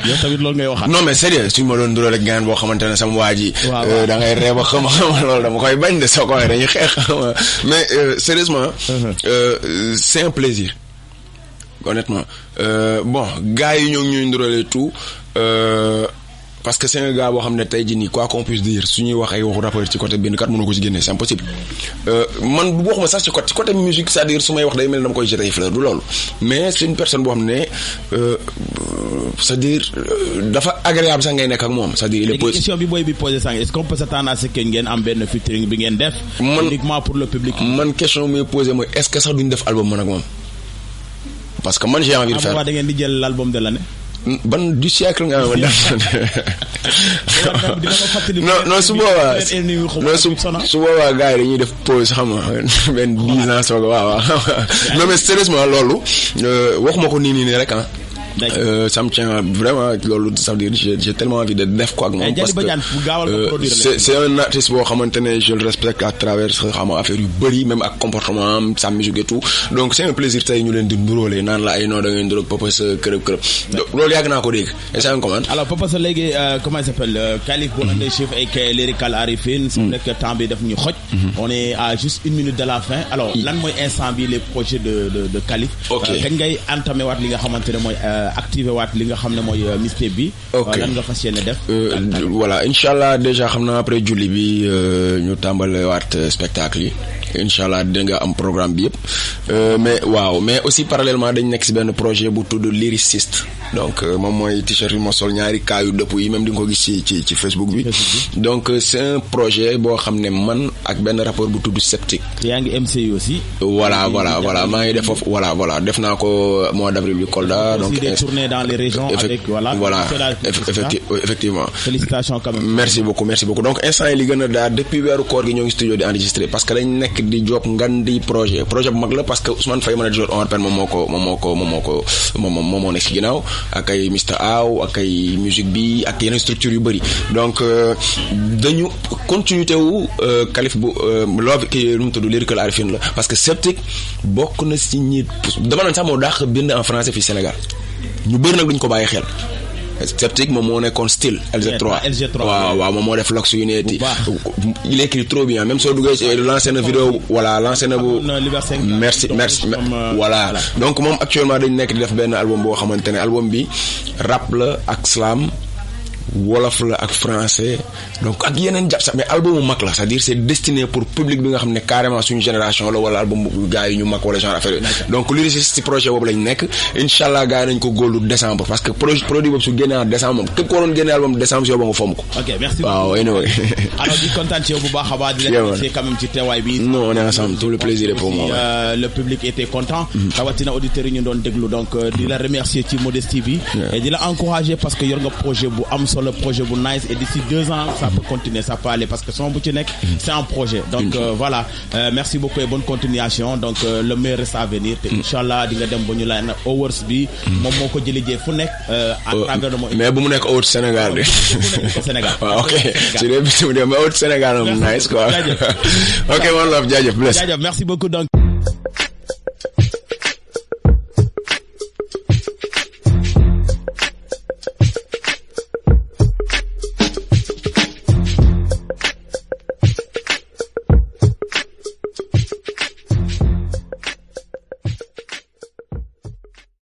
yow tamit loolu ngay waxaat. non mais sérieux suñu ma doon nduróoleeg gaan boo xamante ne sama waa ji. da ngay reeba xam loolu dama koy bañ de soo ko waxee dañuy xeex mais sérieusement. c'est un plaisir. honnêtement bon gars yi ñoo ngi ñuy nduróolee tout. parce que c'est un gars boo xam ne tey jii nii quoi qu'on puisse dire su ñuy wax ay waxu rappeur ci côté benn kat mënoo ko ci génne c'est impossible man bu waxuma sax ci côté musique c'est-à-dire su may wax day mel ne dama koy jeter fleur du loolu mais c'est une personne boo xam ne c'est-à-dire dafa agréable sax ngay nekk ak moom c'est-à-dire il est question bi booy bi posé sànq est-ce qu'on peut s'attendre à ce que ngeen am benn featuring bi ngeen def uniquement pour le public man question muy posé mooy est-ce que sax duñ def album man ak moom parce que man j'ai envie de faire da ngeen di jël l'album de l'année ban du siècle nga ma def non su boobaa su boobaa gars yi dañuy def pause xam nga benn 10 ans soog waaw non mais sérieusement loolu waxuma ko nii rek ah ça me tient vraiment loolu ça veut dire j'ai tellement envie de def quoi ak moom parce que c'est un artiste boo xamante ne je le respecte à travers xam affaire yu bëri même ak comportement am sa musique et tout donc c'est un plaisir tey ñu leen di nduróole naan la ay noo da ngeen nduróog Papa sa kërëb loolu yàgg naa ko dégg et c'est un comment alors Papa sa léegi comment il s'appelle Kalif bu andee chiffre ay kay Lyrical Arifine c'est vrai que temps bi daf ñu xoj on est à juste 1 minute de la fin alors lan mooy instant bi les projets de Kalif kañ ngay entamé waat li nga xamante ne mooy activé waat li nga xam ne mooy mixtape bi lan nga fas yéene def voilà inchallah déjà xam naa après julli bi ñu tàmbale waat spectacle yi inchallah da nga am programme bi yëpp mais aussi parallèlement dañ nekk ci benn projet bu tudd Lyriciste donc moom mooy t-shirt yi ma sol ñaari kaayu dëpp yi même di nga ko gis ci Facebook bi donc c'est un projet boo xam ne man ak benn rappeur bu tudd Sceptique yaa ngi MC aussi voilà maa ngi def foofu voilà def naa ko mois d'avril bi Kolda donc tourner dans les régions avec voilà effectivement félicitations quand même merci beaucoup donc instant yi li gën a daal depuis weeru koor gi ñoo ngi studio di enregistrer parce que dañ nekk di job ngan di projet bu mag la parce que Ousmane Faye manager Omar Pène moom moo nekk ci ginnaaw ak ay Mr Aw ak ay musique bi ak yeneen structure yu bëri donc dañu continuité wu Kalif bu loo ki nu mu tudd Lyrical Arifine la parce que Sceptique bokk na ci ñi dama naan sax moo dàq bind en français fii Sénégal ñu bëri nag duñ ko bàyyi xel Sceptique moom moo nekkoon style LG3 waaw moom moo def Lux Unity il écrit trop bien même soo duggee lancé na vidéo lancé na bu merci voilà donc moom actuellement dañ nekk di def benn album boo xamante ne album bi rap la ak slam wolof la ak français donc ak yeneen jàpp sax mais albumu mag la c'est-à-dire c'est destiné pour public bi nga xam ne carrément suñu génération la wala album gars yi ñu mag wala genre affaire yooyu donc Lyriciste ci projet boobu lañ nekk inchallah gars yi nañ ko góorlu décembre parce que produit boobu su génnee en décembre moom képp ko waroon génnee album décembre si yow ba nga fomm ko ok merci waaw anyway alors di kontaan ci yow bu baax a baax di la remercier quand même ci teewaay bi non on est ensemble tout le plaisir est pour moi le public était content rawatina auditeurs yi ñu doon déglu donc di la remercier ci modestie bi et di la encourager parce que yor nga projet bu am le projet bu nice et d'ici 2 ans ça peut continuer ça peut aller parce que son bu ci nekk c'est un projet donc voilà merci beaucoup et bonne continuation donc le meilleur reste à venir te inchallah di nga dem ba ñu la awards bi moom moo ko jëlee jee fu nekk à travers le monde mais bu mu nekk awards Sénégal de Sénégal ok su dee bitim de mais awards Sénégal moom nice quoi ok one love jaajëf merci beaucoup donc